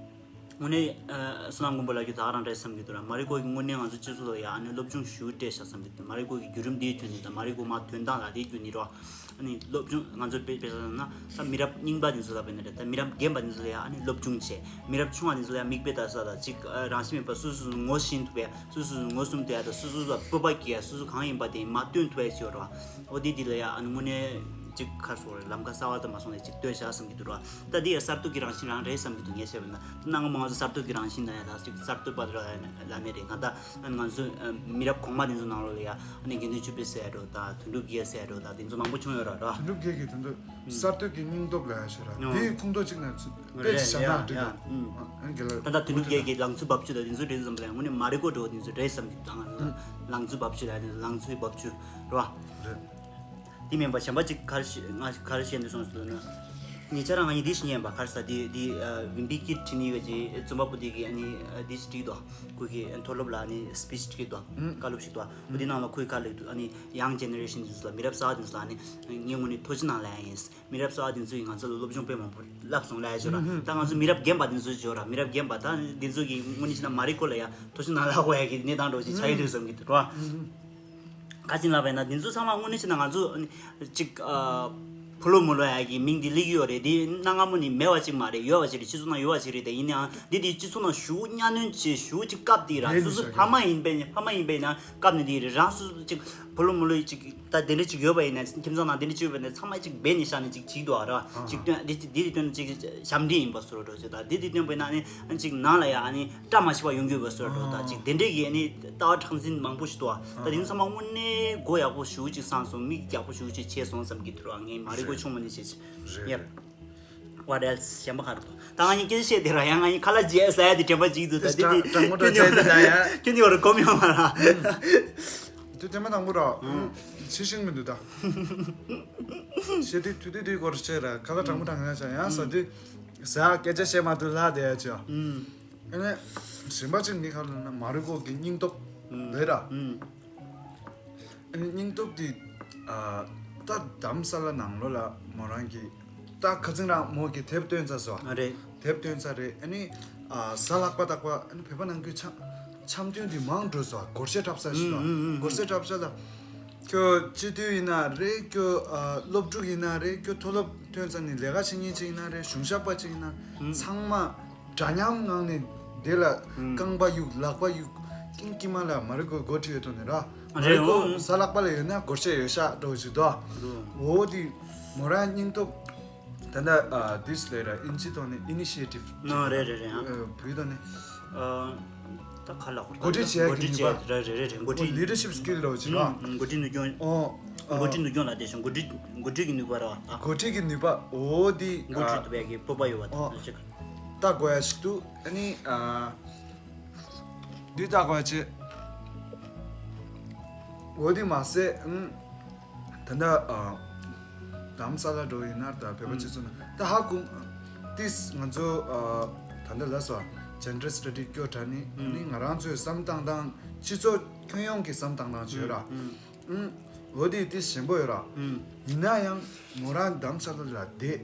དངོས་གནས་ཨ་བསོད་ནམས་མགོན་པོ་ལགས་ཀྱིས་ད་ག་རང་རེད་བསམ་གྱི་འདུག་ར། མ་རི་ཀོ་གིས་དངོས་གནས་ང་ཚོ་སྤྱི་ཚོགས་ལ་ཡ་ཨ་ནི་སློབ་སྦྱོང་ཞུ་སྤྲད་ཤག་བསམ་གྱི་འདུག་མ་རི་ཀོ་གི་བརྒྱུད་རིམ་འདིའི་དོན་དེ་དང་མ་རི་ཀོ་མ་དོན་དག་ལ་དེའི་བརྒྱུད་ནི་རོ། ཨ་ནི་སློབ་སྦྱོང་ང་ཚོ་དཔེ་དཔེ་བཞག་ན་ད་མི་རབས་རྙིང་པ་དེ་ཚོ་ལ་བས་ན་རེད། ད་མི་རབས་རྒན་པ་དེ་ཚོ་ལ་ཡ་ཨ་ནི་སློབ་སྦྱོང་བྱས། མི་རབས་ཆུང་བ་དེ་ཚོ་ལ་ཡ་མིག་དཔེ་ལྟ་ས་དང་གཅིག་རང་བཞིན་མེད་པ་སོ་སོ་སོ་ངོ་ཤེས་ཐུབ་པའི་སོ་སོ་སོ་ངོ་སྲུང་ཐུབ་ཡ་དང་སོ་སོ་སོ་ལ་སྤོབས་པ་སྐྱེ་ཡ་སོ་སོ་གང་ཡིན་པ་དེ་མ་སྟོན་ཐུབ་ཡ་ཅིག་ཡོད་རེད་བ། འོ་དེ་དེ་ལ་ཡ་ཨ་ནི་དངོས་གནས་གཅིག་ཁ་སོ་རེད། ལམ་ཁ་གསར་བ་དང་མ་སོང་ནས་གཅིག་སྟོན་བཞག་བསམ་གྱི་འདུག་ར། ད་འདི་ཡང་གསར་གཏོད་ཀྱི་རང་བཞིན་རང་རེད་བསམ་གྱི་འདུག་ངས་བཤད་པ་ན་ད་གནའ་སྔ་མོ་ང་ཚོ་གསར་གཏོད་ཀྱི་རང་བཞིན་དང་ཡང་ད་ཅིག་གསར་གཏོད་པ་ར་ལ་ནས་རེད། གང་ལྟར་ཨ་ནི་ང་ཚོ་མི་རབས་གོང་མ་དེ་ཚོ་ནང་ལོགས་ལ་ཡ་ཨ་ནི་དགེ་འདུན་ཆོས་འཕེལ་ཟེར་ཡ་འགྲོ་དང་དོན་གྲུབ་རྒྱལ་ཟེར་ཡ་འགྲོ་དང་དེ་ཚོ་མང་པོ་བྱུང་ཡོད་ར་ར། དོན་གྲུབ་རྒྱལ་གྱི་དོན་དུ་གསར་གཏོད་ཀྱི་སྙིང་སྟོབས་ལ་ཡ་ཞེས་ར། ཨོ། དེའི་ཁུངས་གཏོགས་གཅིག་ན་ཚུད་དཔེ་ཅིག་བཞག་ན་རེད་ད། ཨ་ནི་རྒན་ལགས་ད་ལྟ་དོན་གྲུབ་རྒྱལ་གྱི་ལང་ཚོའི་རྦབ་ཆུ་དང་དེ་ཚོ་རེད་བསམ་པ་ལ་ཡ་དངོས་གནས་མ་རི་ཀོ་འགྲོ་བ་དེ་ཚོ་རེད་བསམ་གྱི་འདུག་ད་ང་ཚོ་ལང་ཚོའི་རྦབ་ཆུ་ལ་ཡ་དེ་ཚོ་ལང་ཚོའི་རྦབ་ཆུ་རེད་བ། རེད། དེ་མིན་པ་གཞན་པ་ཅིག་ག་རེ་ཤེས་ང་ག་རེ་ཤེས་འདུག་སོང་ཟེར་ན། ཉེ་ཆར་ང་གཉིས་འདི་ཞིག་ཉན་པ་ག་རེ་ཟ་འདི་འདི་ཨ་བིམ་པི་ཀིར་ཊི་ནི་བའི་ཅིག་རྩོམ་པ་པོ་འདི་གིས་ཨ་ནི་ཨ་འདི་ཞིག་བྲིས་འདུག་ཁོ་གིས་མཐོ་སློབ་ལ་ཨ་ནི་སི་པི་ཆི་ཞིག་བྲིས་འདུག་ཨུམ། བཀའ་སློབ་ཞིག་འདུག་འོ་འདི་ནང་ལ་ཁོས་ག་རེ་ལབ་འདུག་ཨ་ནི་ཡང་ཇེ་ནེ་རེ་ཤན་འདི་ཚོ་ལ་མི་རབས་གསར་བ་འདི་ཚོ་ལ་ཨ་ནི་ངས་དངོས་གནས་ཐུགས་རྗེ་གནང་ལབ་ཡ་ཡིན། མི་རབས་གསར་བ་འདི་ཚོ་ཡིས་ང་ཚོ་ལ་སློབ་སྦྱོང་དཔེ་མང་པོ་བསླབས་སོང་ལབ་ཡ་ཅིག་ར། ཨུམ། ད་ང་ཚོ་མི་རབས་རྒན་པ་འདི་ཚོ་ཅིག་ཡོད་ར། མི་རབས་རྒན་པ་ད་འདི་ཚོ་གིས་དངོས་གནས་བྱས་ན་མ་རི་ཀོ་ལ་ཡ་ཐུགས་རྗེ་གནང་ལབ་དགོས་ཡ་གི་གནས་སྟངས་འདྲ་བོ་ཅིག་ཆགས་ཡོད་འདུག་བསམ་གྱི་འདུག་ར། ཨུམ། ག་ཅིག་ལབ་པ་ཡིན་ན་འདི་ཚོ་ཚང་མ་དངོས་གནས་བྱས་ན་ང་ཚོ་ཨ་ནི་ཅིག་ཨ་ ཕོ་ལོ་མོ་ལོ་ཡ་གི་མིང་འདི་སླེབས་ཀྱི་ཡོད་རེད། འདི་གནའ་སྔ་མོ་ནས་མེད་པ་ཅིག་མ་རེད། ཡོད་པ་ཅིག་རེད། སྤྱི་ཚོགས་ནང་ཡོད་པ་ཅིག་རེད། དེ་ཡིན་ནའང་འདི་དེ་སྤྱི་ཚོགས་ནང་ཞེ་པོ་གཉའ་གནོན་བྱས། ཞེ་པོ་ཅིག་བཀབ་དེ་ར། ལས་སོ་སོ་ནས་ཕ་མ་ཡིན་པས་ནས། ཕ་མ་ཡིན་པས་ན་བཀབ་ནས་དེ་རེད། རང་སོ་སོ་ཅིག་ཕོ་ལོ་མོ་ལོ་ཅིག་ད་དེ་འདྲ་ཅིག་ཡོད་པ་ཡིན་ན། ཁྱིམ་ཚང་ནང་དེ་འདྲ་ཅིག་ཡོད་པ་ཡིན་ན། ཚང་མ་ཅིག་སྦས་ནས་བཞག་ནས་ཅིག་བྱེད་འདུག་ཨ་ར། ཅིག་སྟོན། འདི་འདི་དེ་སྟོན་ཅིག་ཞབས་འདྲེན་ཡིན་པ་བཟོ་འདྲ་ཅིག་ད་འདི་དེ་སྟོན་པ་ཡིན་ན་ནི་ཅིག་ནང་ལ་ཡ་ཨ་ནི་བཀྲ་མ་ཤིས་པ་ཡོང་གི་ཡོད་པ་བཟོ་འདྲ། ད་ཅིག་དེ་འདྲས་ཀྱི་ཨ་ནི་ལྟ་བ་མཁྲེགས་འཛིན་མང་པོ་ཞིག་འདུག་ཨ། ད་དེ་ཚང་མ་དངོས་གནས་མགོ་ཡག་པོ་ཞེ་པོ་ཅིག་ཚང་སོང་། མིག་ཡག་པོ་ཞེ་པོ་ཅིག་ཕྱེ་སོང་བསམ་གྱི་འདུག་ཨ། ངས་མ་རེད་གོ་ཆུང་མ་ནས་བྱས་ཅིག་རེད། ཡབ། རེད། What else? གཞན་པ་ག་རེ་འདུག་ད་ང་གཉིས་སྐད་ཆ་བཤད་དེ་ར། ཡང་ང་གཉིས་ཁ་ལག་བརྗེ་ཟ་ཡ་དེ་དྲན་པ་གཅིག་འདུག་ད་དེ་དེ་དྲང་མོ་ཁྱོད་དྲང་བཤད་དེ་ད་ཡ། ཁྱོད་གཉིས་བར་གོམ་ཡོང་མ་ར། དུས་དེ་མ་དང་པོ་ར། ཕྱི་ཤིང་མི་འདུག་ད། བཤད་དུས་དུས་དུས་དུས་སྐོར་བཤད་ར། ཁ་ལག་དྲང་མོ་དྲང་ཡ་ཆ་ཡང་ཟ་དུས་ཟ་སྐད་ཆ་བཤད་མ་ཐུབ་ལ་དེ་ཡ་ཆ། ཨ་ནི་གཞན་པ་ཅིག་ནི་ག་རེ་ལབ་ན་མ་རི་ཀོ་གི་སྙིང་སྟོབས་རེད་ར། ཨ་ནི་སྙིང་སྟོབས་དེ། ཨ། ད་དྷ་རམ་ས་ལ་ནང་ལོགས་ལ་མོ་རང་གི་ད་ཁ་སང་རང་མོ་གི་དེབ་བཏོན་ཚར་སོང་། ཨ་རེད། དེབ་བཏོན་ཚར་རེད། ཨ་ནི། ཨ། གཟའ་ལྷག་པ་དག་པ་ཨ་ནི་བོད་པ་ནང་ཁུལ་འཆམ་འཆམ་མཐུན་དེ་མང་འགྲོ་སོང་། སྒོར་གཞས་འཁྲབ་ས་ཞིག་དང་། སྒོར་གཞས་འཁྲབ་ས་ལ། ཁྱོད་སྤྱི་འཐུས་ཡིན་ན་རེད། ཁྱོད། ཨ། སློབ་ཕྲུག་ཡིན་ན་རེད། ཁྱོད་མཐོ་སློབ་ཐོན་ཚར་ནས་ལས་ཀ་བྱེད་མཁན་ཅིག་ཡིན་ན་རེད། གཞུང་ཞབས་པ་ཅིག་ཡིན་ན། ཚང་མ་འདྲ་མཉམ་ངང་ནས་དེ་ལ་རྐང་པ་གཡུག་ལག་པ་གཡུག་ཀིང་ཀི་མ་ལ་མ་རི་ཀོ་འགོ་ཁྲིད་ཡོད་དོ་ནི་ར། མ་རི་ཀོ་གཟའ་ལྷག་པ་ལ་ཡོད་ན་སྒོར་གཞས་ཡོད་ཤག་འགྲོ་ཞིག་དོ། འོ་དེ་མོ་རང་སྙིང་སྟོབས། ད་ལྟ་ཨ་དིས་ལས་ར་ཨིན་ཇི་ཐོག་ནས་ཨི་ནི་ཤི་ཡེ་ཊིབ། ཨ། རེད་རེད་རེད། ཨ། བོད་ཐོག་ནས། ཨ། ད་ག་ལ་འགོ་ཁྲིད་བྱེད་ཡ་གི་ནུས་པ། འགོ་ཁྲིད་བྱེད་ཡ། རེད་རེད་རེད། འགོ་ཁྲིད། ལི་ཌར་ཤིབ་སི་ཀིལ་རོ་ཅིག་ར། འགོ་ཁྲིད་ནུས་སྐྱོན། ཨོ། འགོ་ཁྲིད་ནུས་སྐྱོན་ལ་དེ་བཞིན་འགོ་ཁྲིད་འགོ་ཁྲིད་ཀྱི་ནུས་པ་ར། ཨ། འགོ་ཁྲིད་ཀྱི་ནུས་པ། འོ་དེ་འགོ་ཁྲིད་ཐུབ་ཡ་གི་སྤོབས་པ་ཡོད་པ་དང་ཅིག་ལྟ་དགོས་ཡ་ཞིག་འདུག་ཨ་ནི། ཨ། འདི་ལྟ་དགོས་ཡ་ཅིག་འོ་དེ་མ་ཟད། ཨང་། ད་ལྟ། ཨ། དྷ་རམ་ས་ལ་འགྲོ་ཡིན་ན་ད་བོད་པ་སྤྱི་ཚོགས་ནང་ད་ཧ་གོ། ཏིས་ང་ཚོ། ཨ། ད་ལྟ་ལ་སོ་ཇེན་ཌར་སི་ཊ་ཌི་སྐྱོ་དྲ་ནི་ནི་ང་རང་ཚོའི་བསམ་སྟངས་དང་སྤྱི་ཚོགས་ཁྱོན་ཡོངས་ཀྱི་བསམ་སྟངས་དང་བརྗོད་ར། ཨང་། འོ་དེ་ཏིས་ཞན་པོ་ཡོད་ར། ཡིན་ན་ཡང་མོ་རང་དྷ་རམ་ས་ལ་ལ་བསྡད།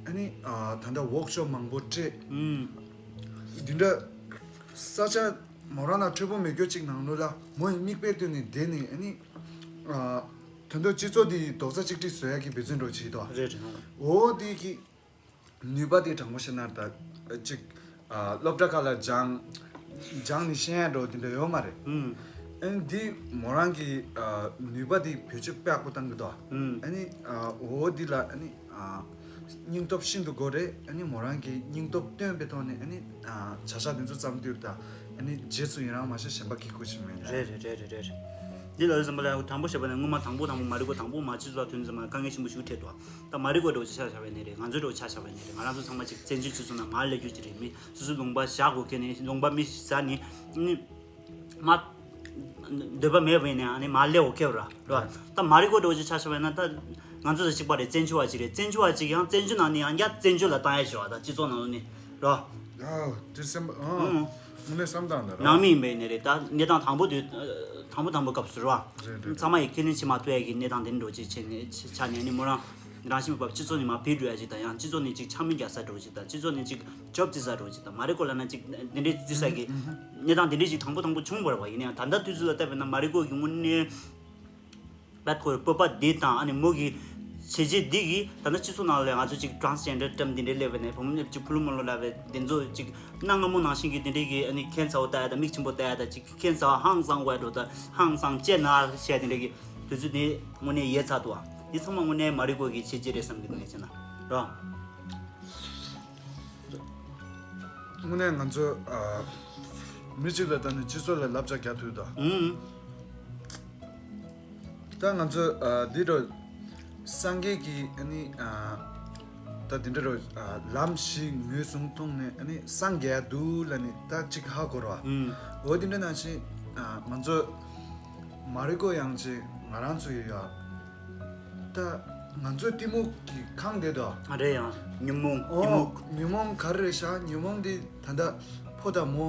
ཨ་ནི། ཨ། ད་ལྟ་ཝོག་ཤོབ་མང་པོ་སྤྲད། འདི་འདྲ་ས་ཆ་མོ་རང་ལ་འཕྲོད་པོ་མེད་རྒྱུ་ཅིག་ནང་ལོགས་ལ་མོ་ཡི་མིག་དཔེ་སྟོན་ནས་བསྡད་ནས། ཨ་ནི། ཨ། ད་དུང་སྤྱི་ཚོགས་འདི་རྡོག་རྩ་གཅིག་སྒྲིལ་བཟོ་ཡ་གི་འབད་བརྩོན་འགྲོ་བྱེད་དོ། རེད་རེད། འོ་དེ་གི་ནུས་པ་དེ་དྲང་པོ་བཤད་ན་ད་ཅིག་ཨ། སློབ་གྲྭ་ཁག་ལ་སྦྱང་སྦྱང་ནས་ཤེས་ཡ་འགྲོ་དེ་འདྲ་ཡོད་མ་རེད། ཨ་ནི་འདི་མོ་རང་གི་ཨ། ནུས་པ་དེ་བེད་སྤྱོད་དཔེ་ཡག་པོ་བཏང་གི་འདུག་ཨ་ནི། ཨ། འོ་འདི་ལ་ཨ་ནི། ཨ། སྙིང་སྟོབས་ཤིན་ཏུ་དགོས་རེད། ཨ་ནི་མོ་རང་གི་སྙིང་སྟོབས་བཏོན་པའི་ཐོག་ནས། ཨ་ནི། ཨ། བྱ་གཞག་འདི་ཚོ་བརྩམས་དུས་ད་ཨ་ནི་རྗེས་སུ་ཡི་རང་མ་བྱས་གཞན་པ་གིས་ཁུར་ཕྱིན་མེད་ལ། རེད་རེད་རེད་རེད་རེད། འདི་ལ་བསམ་པ་ལ་དང་པོ་བཤད་པ་ནི་སྔོན་མ་དང་པོ་དང་པོ་མ་རི་ཀོ་དང་པོ་མ་སྤྱི་ཚོགས་ཐོན་ཙམ་ལ་དཀའ་ངལ་ཆེན་པོ་ཞིག་འཕྲད་འདུག་ད་མ་རི་ཀོ་འདྲ་བོ་ཅིག་ཆ་བཞག་པ་ཡིན་ནའི་རེད། ང་ཚོ་འདྲ་བོ་ཆ་བཞག་པ་ཡིན་ནའི་རེད། ང་རང་ཚོ་ཚང་མ་ཅིག་བཙན་བྱོལ་སྤྱི་ཚོགས་ནང་མར་སླེབས་རྒྱུ་ཅིག་རེད། མི་སོ་སོའི་ལུང་པ་བཞག་དགོས་ཁེལ་ནས་ལུང་པ་མི་ཟ་ནས་ནི། མ། འདོད་པ་མེད་པ་ཡིན་ནའང་ནི་མར་སླེབས་འོ་ཁེལ་ར་ར། ད་མ་རི་ཀོ་འདྲ་བོ་ཅིག་ཆ་བཞག་པ་ཡིན་ན་ད་ང་ཚོ་དང་གཅིག་པ་རེད། བཙན་བྱོལ་བ་ཅིག་རེད། བཙན་བྱོལ་བ་ཅིག་ཡང་བཙན་བྱོལ་ནང་ནས་ཡང་བསྐྱར་བཙན་བྱོལ་ལ་བཏང་ཡ་ཞིག་རེད་བ། ད་སྤྱི་ཚོགས་ནང་ལོགས་ནས་ར། ཨ། དེ་སེམས་པ། ཨ། ཨང་། དངོས་གནས་བསམ་སྟངས་འདི་ར། ནང་མི་ཡིན་པ་ཡིན་ནའི་རེད། ད་གནས་སྟངས་དང་པོ་དུས་དང་པོ་དང་པོ་སྐབས་སུ་ར། རེད་རེད། ཚང་མ་ཡིས་ཁས་ལེན་བྱེད་མ་ཐུབ་ཡ་གི་གནས་སྟངས་དེ་འདྲ་བོ་ཅིག་བྱས་ནས་ཆ་ནས་ནི་མོ་རང་རང་བཞིན་མེད་པར་སྤྱི་ཚོགས་ནས་མར་ཕུད་འགྲོ་ཡ་ཅིག་དང་། ཡང་སྤྱི་ཚོགས་ནས་ཅིག་འཕྱ་སྨོད་རྒྱག་ས་འདྲ་བོ་ཅིག་དང་། སྤྱི་ཚོགས་ནས་ཅིག་ཇོབ་རྩི་ས་འདྲ་བོ་ཅིག་དང་། མ་རི་ཀོ་ལབ་ན་ཅིག་དེ་འདྲའི་རྩི་ས་གི་གནས་སྟངས་དེ་འདྲའི་ཅིག་དང་པོ་དང་པོ་བྱུང་བ་རེད་བ། ཡིན་ན་ཡང་ད་ལྟ་དུས་ཚོད་ལ་བལྟས་པ་ཡིན་ན་མ་རི་ཀོ་གི་དངོས་གནས། བད་ཁོའི་སྤོབས་པ་འདི་དང་། ཨ་ནི་མོ་གི་བྱས་རྗེས་འདི་གིས་ད་ལྟ་སྤྱི་ཚོགས་ནང་ལ་ང་ཚོ་ཅིག་ཊ་རན་སི་ཇེན་ཌར་ཊརམ་འདི་འདྲའི་སླེབས་པ་ནས། བུ་མོ་ཅིག་ཕོ་ལོ་མོ་ལོ་ལབ་པའི་འདི་ཚོ་ཅིག་གནའ་སྔ་མོ་ནང་བཞིན་གྱི་འདི་འདྲའི་གི་ཨ་ནི་ཁྱད་མཚར་བོ་ལྟ་ཡ་དང་། མིག་ཆེན་པོ་ལྟ་ཡ་དང་། ཅིག་ཁྱད་མཚར་བ་ཧང་སང་བ་འགྲོ་དང་། ཧང་སང་ཅེ་ན་བཤད་འདི་འདྲའི་གི་དུས་ཚོད་འདི་དངོས་གནས་ཡལ་ཚར་འདུག་བ། འདི་ཚང་མ་དངོས་གནས་མ་རི་ཀོ་གི་བྱས་རྗེས་རེད་བསམ་གྱི་འདུག་ངས་བྱས་ན་ར། དངོས་གནས་ང་ཚོ་ཨ་མི་གཅིག་ལ་ལྟ་ནས་སྤྱི་ཚོགས་ལ་བསླབ་བྱ་རྒྱག་ཐུབ་དོ། ཨུམ། ད་ང་ཚོ་ཨ་འདི་འདྲ་སངས་རྒྱས་ཀྱི་ཨ་ནི་ཨ་ད་འདི་འདྲ་རོ་ཨ་ལམ་བཞི་ངོས་བཟུང་ཐོག་ནས་ཨ་ནི་སངས་རྒྱས་འདུག་ལབ་ནས་ད་ཅིག་ཧ་གོ་ར་བ། ཨུམ། འོ་འདི་འདྲ་ནང་བཞིན་ཨ་ང་ཚོ་མ་རི་ཀོ་ཡང་ཅིག་ང་རང་ཚོ་ཡོད་ཡ། ད་ང་ཚོའི་གཏི་མུག་གི་ཁེངས་བསྡད་དོ། ཨ་རེད་ཡ། ཉོན་མོངས། གཏི་ཨོ་མུག་ཉོན་མོངས་ག་རེ་རེད་ཤག་ཉོན་མོངས་འདི་ད་ལྟ་ཕོ་དང་མོ་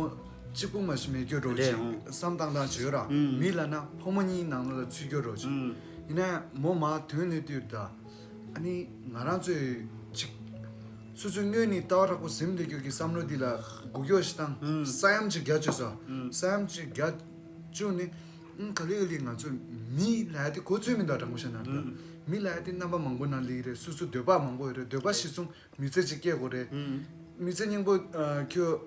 གཅིག་པུ་མ་ཞིག་མེད་རྒྱུ་འགྲོ་རེད། ཅིག་ཨང་། བསམ་སྟངས་དང་བྱོས་ར། ཨང་། མི་ལབ་ན་ཕོ་མོ་གཉིས་ནང་ལོགས་ལ་ཚུད་རྒྱུ་འགྲོ་ཅིག་ཨང་། ཡིན་ན་མོ་མ་དོན་ནས་བཏུས་ད། ཨ་ནི་ང་རང་ཚོས་ཅིག་སོ་སོའི་སྔོན་ནས་ལྟ་བ་དྲག་པོ་ཟིན་བསྡད་རྒྱུ་གི་བསམ་བློ་འདི་ལ་འགུག་གཡོག་ཞིག་བཏང་། ཨང་། ས་ཡོམ་ཅིག་རྒྱག་བཅུག་སོང་། ཨང་། ས་ཡོམ་ཅིག་རྒྱག་བཅུག་ནས་ཨང་ག་ལེ་ག་ལེ་ང་ཚོ་མི་ལབ་ཡ་དེ་གོ་ཚོད་མི་འདུག་དྲང་པོ་བཤད་ན་ད། ཨང་། མི་ལ་ཡ་དེ་རྣམ་པ་མང་པོ་ནང་སླེབས་ཀྱི་རེད། སོ་སོ་འདོད་པ་མང་པོ་ཡོད་རེད། འདོད་པ་གཞིར་བཟུང་མི་ཚེ་གཅིག་སྐྱེལ་དགོས་རེད། ཨུམ། མི་ཚེ་སྙིང་པོ་ཨ་ཁྱོད་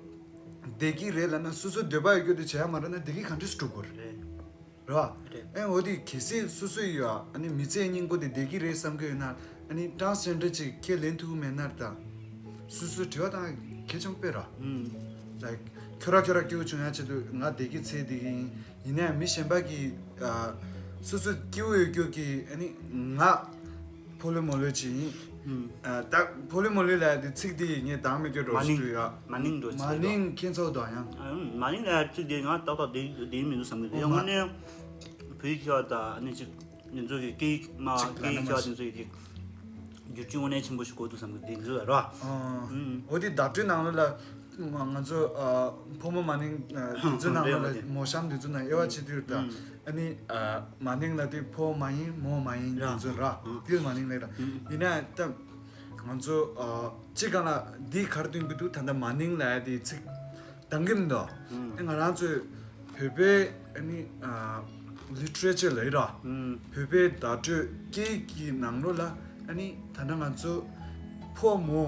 བདེ་སྐྱིད་རེད་ལབ་ན། སོ་སོ་འདོད་པ་ཡོད་རྒྱུ་དེ་བྱས་མ་རེད་ན་བདེ་སྐྱིད་ག་འདྲས་སྒྲུབ་དགོས་རེད། རེད། རེད་བ། རེད། ཨེ་འོ་དེ་གལ་སྲིད་སོ་སོ་ཡོད་ཨ་ནི་མི་ཚེ་སྙིང་པོ་དེ་བདེ་སྐྱིད་རེད་བསམ་གྱི་ཡོད་ན། ཨ་ནི་ཊཱན་སི་ཇེན་ཌར་ཅིག་ཁས་ལེན་ཐུབ་ཀྱི་མེད་ན་ད། སོ་སོ་དྲི་བ་བཏང་གལ་ཆེན་པོ་ར། ཨུམ། ལའིཀ་ཁྱོད་ར་ཁྱོད་ར་སྐྱིད་པོ་བྱུང་ཡ་ཆེད་དུ་ང་བདེ་སྐྱིད་ཚེ་འདི་གི་ཡིན། ཡིན་ནའི་མི་གཞན་པ་གིས་ཨ་སོ་སོ་སྐྱིད་པོ་ཡོད་རྒྱུ་གི་ཨ་ནི་ང་ཕོ་ལོས་མོ་ལོས་ཅིག་ཡིན། ཨུམ། ཨ་ད་ཕོ་ལོས་མོ་ལོས་ལབ་ཡ་དེ་ཚིག་དེ་ངས་འདང་མི་སྐྱོ་འགྲོ་མ་ཞིག་ནིང་འདུག་ཡ། མ་ནིང་འགྲོ་ཞིག་མ་འདུག་ནིང་ཁྱེད་ཚོ་དང་ཡང་། ཨ་ཨུམ། མ་ནིང་ལབ་ཡ་ཚིག་དེ་ང་ཏག་ཏག་བསྡད་བསྡད་མི་འདུག་བསམ་གི་འདུག་ཡ། ཨོ་མ། དངོས་གནས་བོད་ཡིག་ཤེས་པ་དང་ཨ་ནི་ཅིག་འདི་ཚོ་གི་སྐད་ཡིག་མ་གཅིག་སྐད་ཡིག་ལ་ཆ་ན་འདི་ཚོ་ཡི་གེ་བསྒྱུར་བཅོས་དངོས་གནས་ཆེན་པོ་ཞིག་དགོས་འདུག་བསམ་གི་འདི་ཚོ་ལ་ར། ཨང་། ཨང་། འོ་དེ་བརྡ་སྤྲོད་ནང་ལོགས་ལ་ང་ཚོ་ཨ་ཕོ་མོ་མ་ནིང་ཨ་འདི་ཚོ་ནང་ལོགས་རེད་ལ་རེད། མོ་གཤམ་འདི་ཚོ་ནང་དབྱེ་བ་ཕྱེ་དུས་ད། ཨང་། ཨ་ནི་ཨ་མ་ནིང་ལ་དེ་ཕོ་མ་ཡིན་མོ་མ་ཡིན་ར། འདི་ཚོ་ར། ཨང་། འདི་མ་ནིང་ལ་ར། ཨང་། ཡིན་ན་ད་ང་ཚོ་ཨ་སྤྱིར་བཏང་ལ་འདི་ག་རེ་སྟོན་གི་འདུག་ད་ལྟ་མ་ནིང་ལབ་ཡ་དེ་ཚིག་འདང་གི་མི་འདུག་ཨུམ། ཨེ་ང་རང་ཚོས་བོད་པའི་ཨ་ནི་ཨ་ལི་ཊི་རེ་ཅར་ལབ་ཡ་ར། ཨུམ། བོད་པའི་བརྡ་སྤྲོད་སྐད་ཡིག་གི་ནང་ལོགས་ལ་ཨ་ནི་ད་ལྟ་ང་ཚོ་ཕོ་མོ་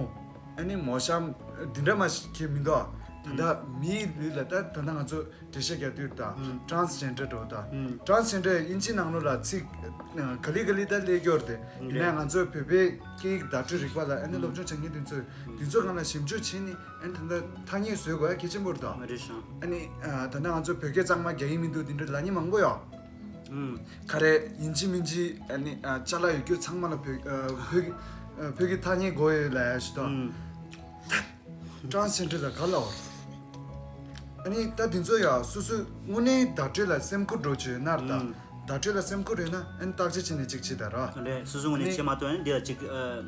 ཨ་ནི་མོ་གཤམ་འདི་འདྲ་མ་ཞིག་གི་མི་འདུག་ད་ལྟ་ཨུམ། མིའི་ལུས་ལ་ད་ད་ལྟ་ང་ཚོ་འགྲེལ་བཤད་རྒྱག་དུས་ད་ཨུམ། ཊཱན་སི་ཇེན་ཌར་འགྲོ་ད། ཨུམ། ཊཱན་སི་ཇེན་ཌར་དབྱིན་ཇིའི་ནང་ལོགས་ལ་ཚིག་ག་ལེ་ག་ལེ་ད་སླེབས་ཀྱི་ཡོད་རེད། ཡིན་ནའི་ང་ཚོའི་བོད་པའི་སྐད་ཡིག་བརྡ་སྤྲོད་རིག་པ་ལ་ཨ་ནི་སློབ་སྦྱོང་བྱེད་མཁན་དེ་ཚོས་དེ་ཚོ་སྒང་ལ་ཞིབ་འཇུག་བྱས་ནས་ཨ་ནི་ད་ལྟ་ཐ་སྙད་བཟོ་དགོས་ཡ་གལ་ཆེན་པོ་རེད་དོ། ཨ་རེད་ཤག་ཨ་ནི་ཨ་ད་ལྟ་ང་ཚོ་བོད་སྐད་གཙང་མ་རྒྱག་གི་མི་འདུག་དེ་འདྲ་ལབ་མཁན་མང་པོ་ཡོད། ཨུམ། ག་རེ་ཡིན་གཅིག་མིན་གཅིག་ཨ་ནི་ཨ་ཅ་ལག་ཡོད་རྒྱུ་ཚང་མ་ལ་བོད་ཨ་བོད་ཀྱི་ཨ་བོད་ཀྱི་ཐ་སྙད་དགོས་ཡོད་ལབ་ཡ་ཞིག་དང་། ཨུམ། ཊཱན་སི་ཇེན་ཌར་ལ་ག་ལབ་པ། ཨ་ནི་ད་དེ་ཚོ་ཡ་སོ་སོའི་དངོས་གནས་བརྡ་སྤྲོད་ལ་སེམས་ཁུར་འགྲོ་བྱས་ན་ད། ཨུམ། བརྡ་སྤྲོད་ལ་སེམས་ཁུར་ཡོད་ན་ཨ་ནི་བརྟག་དཔྱད་བྱས་ནས་ཅིག་བྱེད་ད་ར། རེད། སོ་སོ་དངོས་གནས་ཨ་ནི་བྱེད་མ་ཐུབ་ན་འདི་ལ་ཅིག་ཨ་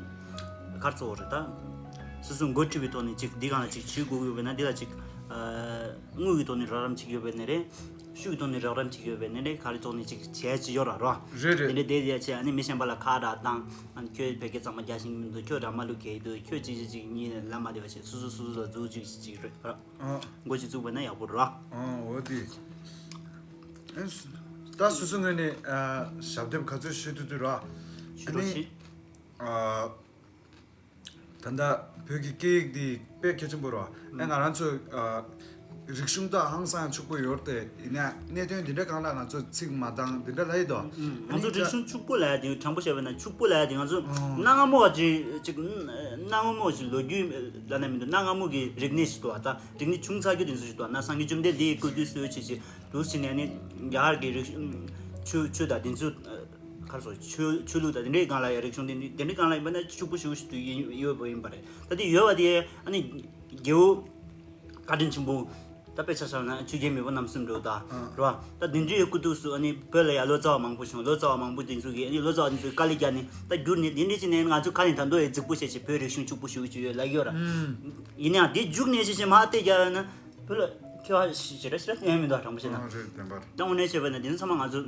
ག་རེ་ཟེར་དགོས་རེད་ད། སོ་སོ་འགོ་ཁྲིད་པའི་ཐོག་ནས་ཅིག་འདི་སྒང་ལ་ཅིག་བྱེད་དགོས་ཀྱི་ཡོད་པ་ན་འདི་ལ་ཅིག་ཨ་དངུལ་གྱི་ཐོག་ནས་རོགས་རམ་བྱེད་ཀྱི་ཡོད་པ་ན་རེད། ཤུགས་ཀྱི་ཐོག་ནས་རོགས་རམ་བྱེད་ཀྱི་ཡོད་པ་ན་རེད། ག་རེ་ཐོག་ནས་ཅིག་བྱས་ཅིག་ཡོད་ར་རོ། རེད་རེད། དེ་འདྲ་དེ་དེ་བྱས་ཨ་ནི་མི་གཞན་པ་ལ་ཁ་བརྡ་བཏང་། ཨ་ནི་ཁྱོད་བོད་སྐད་གཙང་མ་རྒྱག་ཤེས་ཀྱི་མི་འདུག་ཁྱོད་ར་མ་ལུག་གས་འདུག་ཁྱོད་ཅིག་ཅིག་ཅིག་གཉིས་ལབ་མ་བདེ་བ་བྱས་སོ་སོ་སོ་སོ་ལ་འཛུགས་ཅིག་ཅིག་རེད་ར། ཨ། འགོ་ཅིག་བཙུགས་པ་ན་ཡག་པོ་ར། ཨ་འོ་དེ། ཨེ་ད་སོ་སོ་ངོས་ནས་ཨ་ཞབས་འདེབས་ག་ཚོད་ཞུ་ཐུབ་ཐུབ་ར། ཞུ་རོགས་ཨ་ནི་བྱེད། ཨ། ད་ལྟ་བོད་ཀྱི་སྐད་ཡིག་འདི་དཔེ་གལ་ཆེན་པོ་རེད་བ། ཨ་ང་རང་ཚོ་ཨ་རིག་གཞུང་ད་ཧང་སང་ཕྱུག་པོ་ཡོད་རེད་དེ། ཡིན་ན་གནད་དོན་འདི་འདྲ་སྒང་ལ་ང་ཚོ་ཚིག་མ་འདང་འདི་འདྲ་ལབ་ཡི་དོ། ཨ་ང་ནི་ཚོ་ད་རིག་གཞུང་ཕྱུག་པོ་ལབ་ཡ་དེ་དྲང་པོ་བཤད་པ་ན་ཕྱུག་པོ་ལབ་ཡ་དེ་ང་ཚོ་ཨ་གནའ་སྔ་མོ་བ་ཅིག་ཅིག་གནའ་སྔ་མོ་བ་ཅིག་ལོ་རྒྱུས་ལབ་ན་མི་འདུག་གནའ་སྔ་མོ་གི་རིག་གནས་ཤིག་འདུག་བ། ད་རིག་གནས་བྱུང་ཚར་རྒྱུ་དེ་ཚོ་ཞིག་འདུག་བ། ན་སངས་རྒྱས་བཅོམ་ལྡན་འདས་ཀྱི་སྐུ་དུས་སུ་ཆེ་ཆེ་འདུག་ཕྱིན་ནས་ནི་རྒྱ་གར་གྱི་རིག་གཞུང་ཆོས་ཆོས་དང་དེ་ཚོ། ག་རེ་ཟེར། ཆོས་ཆོས་ལུགས་དང་དེ་འདྲའི་སྒང་ལ་ཡང་རིག་གཞུང་དེ་འདྲའི་དེ་འདྲའི་སྒང་ལ་ཡིན་པ་ན་ཕྱུག་པོ་ཞེ་པོ་ཞིག་ཏུ་ཡིན་ཡོད་པ་ཡིན་པ་རེད། ད་དེ་ཡོད་པ་དེ་ཨ་ནི་རྒྱལ་པོ་བཀའ་དྲིན་ཆེན་པོ་ད་དཔེ་ཆ་བཞག་ན་ཆོས་རྒྱལ་མེས་པོ་རྣམ་གསུམ་འགྲོ་ད་ཨ་རེད་བ། ད་དེ་འདྲའི་སྐུ་དུས་སུ་ཨ་ནི་བོད་ལ་ཡང་ལོ་ཙཱ་བ་མང་པོ་བྱུང་། ལོ་ཙཱ་བ་མང་པོ་དེ་ཚོ་གིས་ཨ་ནི་ལོ་ཙཱ་བ་དེ་ཚོས་དཀའ་ལས་བརྒྱབ་ནས་ད་བསྒྱུར་ནས་དེ་འདྲའི་བྱས་ནས་ང་ཚོ་ཁ་ནས་ད་མདོ་ཡི་རྫིག་པོ་བཤད་བྱས་བོད་རིག་གཞུང་ཕྱུག་པོ་ཞེ་པོ་ཅིག་ཡོད་ལབ་ཡོད་ར། ཨུམ། ཡིན་ནའང་དེ་རྒྱུགས་ནས་བྱས་བྱས་མར་བལྟས་རྒྱག་ཡོད་ན། བོད་ལ་ཁྱོད་ཞེ་དྲག་ཞེ་དྲག་སྟོན་ཡ་མི་འདུག་དྲང་པོ་བཤད་ན། ཨ་རེད་བདེན་པར། ད་དངོས་གནས་བྱས་པ་ན་དེ་ཚོ་ཚང་མ་ང་ཚོ་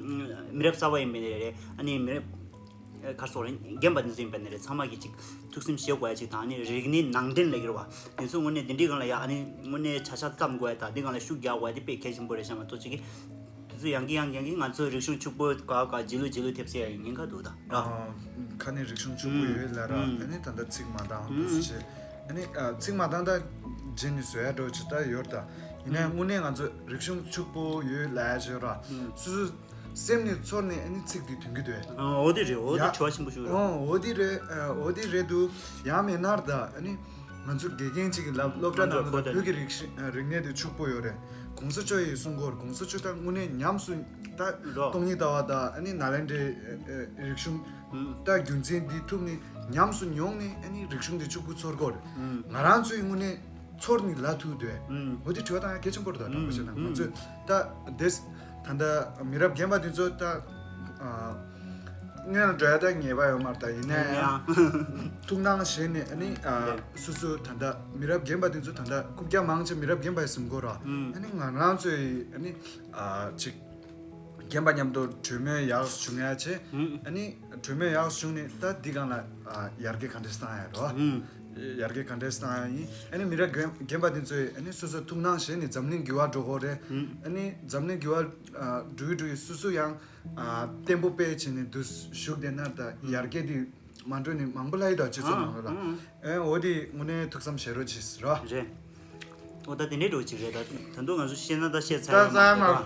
མི་རབས་གསར་པ་ཡིན་པ་ནི་རེད། ཨ་ནི་མི་རབས་ག་རེ་ཟེར་རེད། རྒན་པ་དེ་ཚོ་ཡིན་པ་ནི་རེད། ཚང་མ་གིས་ཅིག་ཐུགས་སེམས་བཞེས་དགོས་ཡ་ཅིག་དང་། ཨ་ནི་རིག་གནས་ནང་འདྲེན་ལབ་ཀྱི་རེད་བ། དེ་ཚོ་དངོས་གནས་དེ་འདྲའི་སྒང་ལ་ཡ་ཨ་ནི་དངོས་གནས་བྱ་གཞག་བརྩམས་དགོས་ཡ་དང་དེ་སྒང་ལ་ཤུགས་རྒྱག་དགོས་ཡ་དེ་དཔེ་གལ་ཆེན་པོ་རེད་བསམ་པ་ཐུགས་ཅིག་གིས། དེ་ཚོ་ཡང་གི་ཡང་གི་ཡང་གི་ང་ཚོའི་རིག་གཞུང་ཕྱུག་པོ་ག་ག་རྗེས་ལུས་རྗེས་ལུས་ཐེབས་སའི་ཉེན་ཁ་འདུག་ད་ར། ཨ། ཁ་ནས་རིག་གཞུང་ཕྱུག་པོ་ཨུམ། ཡོད་ལ་ར། ཨུམ། ཨ་ནི་ད་ལྟ་ཚིག་མ་འདང་འདུག་ཨུམ། ཟེར་བྱས། ཨ་ནི་ཨ་ཚིག་མ་འདང་ད་རྗེས་ནས་བཟོ་ཡ་འགྲོ་ཅིག་ད་ཡོད་ད། ཡིན་ནའི་ཨུམ། དངོས་གནས་ང་ཚོ་རིག་གཞུང་ཕྱུག་པོ་ཡོད་ལ་ཡ་བྱས་ར། ཨུམ། སོ་སོ་སེམས་ནས་ཚོར་ནས་ཨ་ནི་ཚིག་འདི་ཐོན་གྱི་འདུག་ཨ་འོ་དེ་རེད། འོ་དེ་ཡ། དྲི་བ་ཆེན་པོ་ཞིག་རེད། ཨོ་འོ་དེ་རེད། ཨ་འོ་དེ་རེད་འདུག་ཡང་མིན་ན་ད་ཨ་ནི། ང་ཚོ་དགེ་རྒན་གཅིག་གིས་ལབ། སློབ་གྲྭ་ནང་ལ་བོད་ཀྱི་རིག་གཞི་རིག་གནས་དེ་ཕྱུག་པོ་ཡོད་རེད། གོང་ས་མཆོག་ཡིས་གསུང་གི་ཡོད་རེད། གོང་ས་མཆོག་ད་དངོས་གནས་ཉམས་སུ་ད་རོ། སྟོང་ཉིད་ལྟ་བ་དང་ཨ་ནི་ནཱ་ལེནྡྲའི་ཨེ་ཨེ་རིག་གཞུང་ཨུམ། ད་རྒྱུ་མཚན་འདི་ཐུག་ནས་ཉམས་སུ་མྱོང་ནས་ཨ་ནི་རིག་གཞུང་དེ་ཕྱུག་པོ་ཚོར་གི་ཡོད་རེད། ཨུམ། ང་རང་ཚོས་དངོས་གནས་ཚོར་ནས་ལབ་ཐུབ་འདུག་ཨུམ། འོ་དེ་དྲི་བ་བཏང་ཡ་གལ་ཆེན་པོ་རེད་ད། དྲང་པོ་བཤད་ན་ཨུམ། ང་ཚོས་ད་དེ་ད་ལྟ་མི་རབས་རྒན་པ་དེ་ཚོ་ད་ཨ། སྔོན་ལ་འགྲོ་ཡ་ད་ངེས་པ་ཡོད་མ་རེད་ད། ཡིན་ནའི་ཡང་ཐུགས་སྣང་བཞེས་ནས་ཨ་ནི་ཨ་སོ་སོ་ད་ལྟ་མི་རབས་རྒན་པ་དེ་ཚོ་ད་ལྟ་རྐུབ་བཀྱག་མང་ཆེ་མི་རབས་རྒན་པ་ཡིན་གསུང་གི་ཡོད་ར། ཨུམ། ཨ་ནི་ང་རང་ཚོའི་ཨ་ནི་ཨ་ཅིག་རྒན་པ་མཉམ་དུ་གྲོས་མོལ་ཡག་བྱུང་ཡ་བྱས། ཨུམ། ཨ་ནི་གྲོས་མོལ་ཡག་བྱུང་ནས་ད་འདི་སྒང་ལ་ཨ་ཡར་རྒྱས་ག་འདྲས་བཏང་ཡ་རོ། ཨུམ། ཡར་རྒྱས་ག་འདྲས་བཏང་ཡ་ཡིན། ཨ་ནི་མི་རབས་རྒན་རྒན་པ་དེ་ཚོས་ཨ་ནི་སོ་སོ་ཐུགས་སྣང་བྱས་ནས་འཛམ་གླིང་འགྱུར་བ་འགྲོ་གི་རེད། ཨ་ནི་འཛམ་གླིང་འགྱུར་བ་ཨ་འགྲོ་ཡི་འགྲོ་ཡི་སོ་སོ་ཡང་ཨ་བརྟན་པོ་དཔེ་བྱས་ནས་འདུག་བཞུགས་བསྡད་ན་ད་ཡར་རྒྱས་དེ་མ་འགྲོ་ནས་མང་པོ་ལྷག་ཡོད་ད། སྤྱི་ཚོགས་ནང་ལ་ཨ་ཨེ་འོ་དེ་དངོས་གནས་ཐུགས་བསམ་བཞེས་རོགས་བྱེད་ཟེར་རོ། རེད། འོ་ད་དེ་འདྲའི་འགྲོ་ཅིག་རེད། ད་ད་དུང་ང་ཚོ་བཤད་ན་ད་བཤད་ཚར་ད་ཡོད་མ་ཚར་མ་རེད་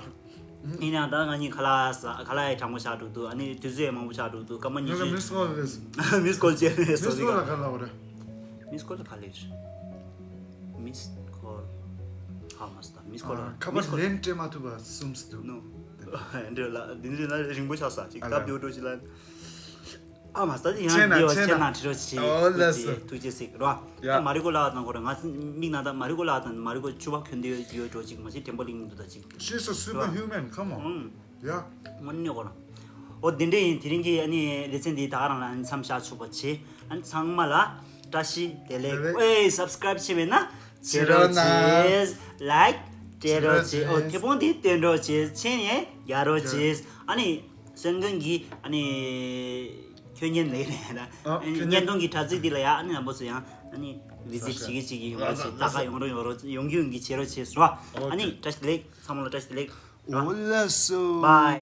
ད། ཡིན་ཡང་ད་ང་གཉིས་ཁ་ལག་ཟ་ཁ་ལག་ཡང་གྲང་མོ་ཆགས་འགྲོ་འདུག་ཨ་ནི་དུས་ཚོད་ཡང་མང་པོ་ཆགས་འགྲོ་འདུག་སྐར་མ་ཉི་ཤུ། མིས་ཀོལ་རེད། མིས་ཀོལ་བྱས་ནས་ཟ། མིས་ཀོལ་ལ་ག་ལབ་རེད། མིས་ཀོལ་ལ་ག་ལབ་རེད། མིས་ཀོལ། ཧ་མ་སྟ་མིས་ཀོལ། ཨ་ཁ་པར་མིས་ཀོལ། ལན་སྤྲད་མ་ཐུབ་པ་གསུམ་འདུག་ནོ། འདྲ་ལ་འདི་འདྲ་ན་རིང་པོ་ཆགས་ས་ཅིག་ཨ་ལ་སྟབས་བདེ་འགྲོ་ཅིག་ལ། ཨ་མ་སྟ་ཅིག་ཡང་ཆེ་ན་འདི་བ་ཆེ་ཆེ་ན་ན་ཁྲི་རོ་ཆེ། ཨོ་ལ་སོ། ཐུགས་རྗེ་གཟིགས་རོ། ཡ། མ་རི་ཀོ་ལ་དང་ཁོ་ར་ང་མིག་ན་ད་མ་རི་ཀོ་ལ་དང་མ་རི་ཀོ་ཆུ་བ་ཁྱོན་འདི་ཡོད་ཅིག་མ་ཤེས་དྲན་པ་གླིང་འདུག་ད་ཅིག She's a superhuman, come on. ཡ། དངོས་གནས་གོ་ན། ཨོ་དེ་འདྲ་ཡིན། དེ་རིང་གི་ཨ་ནི་ལེ་ཚན་འདི་ད་ག་རང་ལ་ཨ་ནི་མཚམས་བཞག་ཆོག་པ་བྱེད། ཨ་ནི་ཚང་མ་ལ་བཀྲ་ཤིས་བདེ་ལེགས། བདེ་ལེགས། ཨེ་སབ་སི་ཀ་རབ་བྱས་མེད་ན་བྱེད་རོགས་བྱེད། ལའིཀ་སྤྲད་རོགས་བྱེད། ཨོ་དེ་སྤོང་དེ་བསྟན་རོགས་བྱེད། མཆན་ཡང་རྒྱག་རོགས་བྱེད། ཨ་ནི་གསན་མཁན་གྱི་ཨ་ནི་ཁྱོད་ཉན་ལེ་རེད་ལ། ཨ་ཨ་ནི་ཁྱོད་ཉན། བརྙན་ཐུང་གི་དྲ་ཚིགས་འདི་ལ་ཡང་ཨ་ནི་རྣམ་པ་ཚོ་ཡང་ཨ་ནི་བི་ཛིཊ་བྱེད་ཀྱི་བྱེད་ཀྱི་ཡོང་རོགས་བྱེད། ལྟ་ག་ཡོང་རོགས་ཡོང་རོགས་ཡོང་རྒྱུ་ཡོང་གི་བྱེད་རོགས་བྱེད་སོ། ཨ་ནི་བཀྲ་ཤིས་བདེ་ལེགས། ཚང་མ་ལ་བཀྲ་ཤིས་བདེ་ལེགས། ཨོ་ལ་སོ། བའི།